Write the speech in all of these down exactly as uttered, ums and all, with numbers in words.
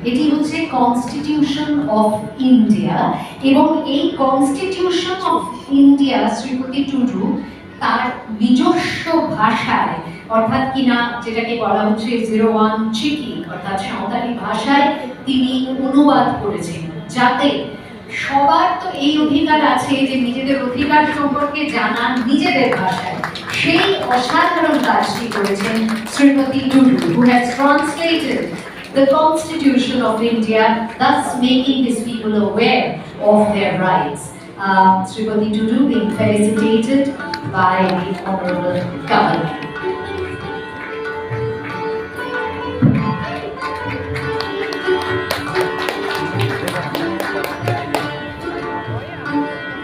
এটি হচ্ছে constitution of India, এবং এই constitution of India Sripati Tudu তার নিজস্ব ভাষায়, অর্থাৎ কিনা যেটাকে বলা হচ্ছে জিরো ওয়ান চিকি, অর্থাৎ সাঁওতালি ভাষায় তিনি অনুবাদ করেছেন, যাতে সবার তো এই অধিকার আছে যে নিজেদের অধিকার সম্পর্কে জানান নিজেদের ভাষায়। সেই অসাধারণ কাজটি করেছেন Shrimati Tudu, who has translated the Constitution of India, thus making these people aware of their rights. Uh, Srimati Tudu being felicitated by the Honorable Governor.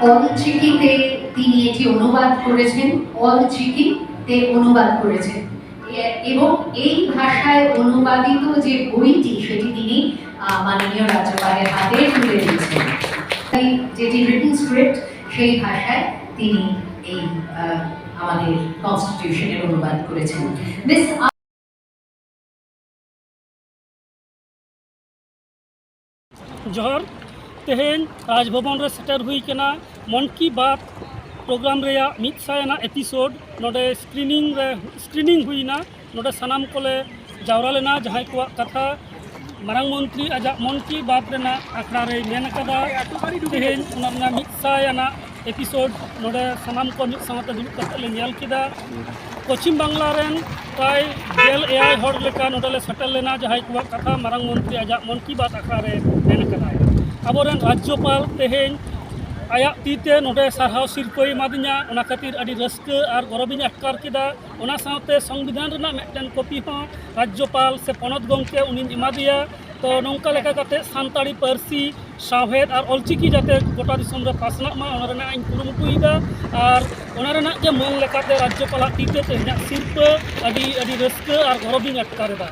অল চিকিতে তিনি এটি অনুবাদ করেছেন, অল চিকিতে অনুবাদ করেছেন। এ-, এবং এই ভাষায় অনুবাদিত যে বইটি, সেটি তিনি, আহ, মাননীয় রাজ্যপালের হাতে তুলে দিয়েছেন। তাই যেটি রিটেন স্ক্রিপ্ট, সেই ভাষায় তিনি এই, আহ, আমাদের কনস্টিটিউশনের অনুবাদ করেছেন। মিস ᱡᱚᱦᱟᱨ᱾ ᱛᱮᱦᱮᱧ ᱨᱟᱡᱽᱵᱷᱚᱵᱚᱱ ᱨᱮ ᱥᱮᱴᱮᱨ ᱦᱩᱭ ᱠᱟᱱᱟ ᱢᱚᱱ ᱠᱤ ᱵᱟᱛ ᱯᱨᱳᱜᱨᱟᱢ ᱨᱮᱭᱟᱜ ᱢᱤᱫ ᱥᱟᱭ ᱟᱱᱟᱜ ᱮᱯᱤᱥᱳᱰ᱾ ᱱᱚᱰᱮ ᱥᱠᱨᱤᱱᱤᱝ ᱨᱮ, ᱥᱠᱨᱤᱱᱤᱝ ᱦᱩᱭᱱᱟ᱾ ᱱᱚᱰᱮ ᱥᱟᱱᱟᱢ ᱠᱚᱞᱮ ᱡᱟᱣᱨᱟ ᱞᱮᱱᱟ, ᱡᱟᱦᱟᱸᱭ ᱠᱚᱣᱟᱜ ᱠᱟᱛᱷᱟ ᱢᱟᱨᱟᱝ ᱢᱚᱱᱛᱨᱤ ᱟᱡᱟᱜ ᱢᱚᱱ ᱠᱤ ᱵᱟᱛ ᱨᱮᱱᱟᱜ ᱟᱠᱷᱲᱟ ᱨᱮᱭ ᱢᱮᱱ ᱟᱠᱟᱫᱟ᱾ ᱛᱮᱦᱮᱧ ᱚᱱᱟ ᱨᱮᱱᱟᱜ ᱢᱤᱫ ᱥᱟᱭ ᱟᱱᱟᱜ ᱮᱯᱤᱥᱳᱰ ᱱᱚᱰᱮ ᱥᱟᱱᱟᱢ ᱠᱚ ᱢᱤᱫ ᱥᱟᱶᱛᱮ ᱫᱩᱲᱩᱵ ᱠᱟᱛᱮ ᱞᱮ ᱧᱮᱞ ᱠᱮᱫᱟ᱾ ᱯᱚᱪᱷᱤᱢ ᱵᱟᱝᱞᱟ ᱨᱮᱱ ᱯᱨᱟᱭ ᱜᱮᱞ ᱮᱭᱟᱭ ᱦᱚᱲ ᱞᱮᱠᱟ ᱱᱚᱰᱮ ᱞᱮ ᱥᱮᱴᱮᱨ ᱞᱮᱱᱟ, ᱡᱟᱦᱟᱸᱭ ᱠᱚᱣᱟᱜ ᱠᱟᱛᱷᱟ ᱢᱟᱨᱟᱝ ᱢᱚᱱᱛᱨᱤ ᱟᱡᱟᱜ ᱢᱚᱱ ᱠᱤ ᱵᱟᱛ ᱟᱠᱷᱲᱟ ᱨᱮ ᱢᱮᱱ ᱟᱠᱟᱫᱟᱭ᱾ ᱟᱵᱚᱨᱮᱱ ᱨᱟᱡᱽᱡᱚᱯᱟᱞ ᱛᱮᱦᱮᱧ ᱟᱭᱟᱜ ᱛᱤ ᱛᱮ ᱱᱚᱰᱮ ᱥᱟᱨᱦᱟᱣ ᱥᱤᱨᱯᱟᱹᱭ ᱮᱢᱟᱫᱤᱧᱟ, ᱚᱱᱟ ᱠᱷᱟᱹᱛᱤᱨ ᱟᱹᱰᱤ ᱨᱟᱹᱥᱠᱟᱹ ᱟᱨ ᱜᱚᱨᱚᱵᱤᱧ ᱟᱴᱠᱟᱨ ᱠᱮᱫᱟ᱾ ᱚᱱᱟ ᱥᱟᱶᱛᱮ ᱥᱚᱝᱵᱤᱫᱷᱟᱱ ᱨᱮᱱᱟᱜ ᱢᱤᱫᱴᱮᱱ ᱠᱚᱯᱤ ᱦᱚᱸ ᱨᱟᱡᱽᱡᱚᱯᱟᱞ ᱥᱮ ᱯᱚᱱᱚᱛ ᱜᱚᱢᱠᱮ ᱩᱱᱤᱧ ᱮᱢᱟᱫᱮᱭᱟ᱾ ᱛᱚ, ᱱᱚᱝᱠᱟ ᱞᱮᱠᱟ ᱠᱟᱛᱮ ᱥᱟᱱᱛᱟᱲᱤ ᱯᱟᱹᱨᱥᱤ, ᱥᱟᱶᱦᱮᱫ ᱟᱨ ᱚᱞᱪᱤᱠᱤ ᱡᱟᱛᱮ ᱜᱚᱴᱟ ᱫᱤᱥᱚᱢ ᱨᱮ ᱯᱟᱥᱱᱟᱜ ᱢᱟ, ᱚᱱᱟ ᱨᱮᱱᱟᱜ ᱤᱧ ᱠᱩᱨᱩᱢᱩᱴᱩᱭᱮᱫᱟ᱾ ᱟᱨ ᱚᱱᱟ ᱨᱮᱱᱟᱜ ᱜᱮ ᱢᱟᱹᱱ ᱞᱮᱠᱟᱛᱮ ᱨᱟᱡᱽᱡᱚᱯᱟᱞᱟᱜ ᱛᱤ ᱛᱮ ᱛᱮᱦᱮᱧᱟᱜ ᱥᱤᱨᱯᱟᱹ ᱟᱹᱰᱤ, ᱟᱹᱰᱤ ᱨᱟᱹᱥᱠᱟᱹ ᱟᱨ ᱜᱚᱨᱚᱵᱤᱧ ᱟᱴᱠᱟᱨ ᱮᱫᱟ᱾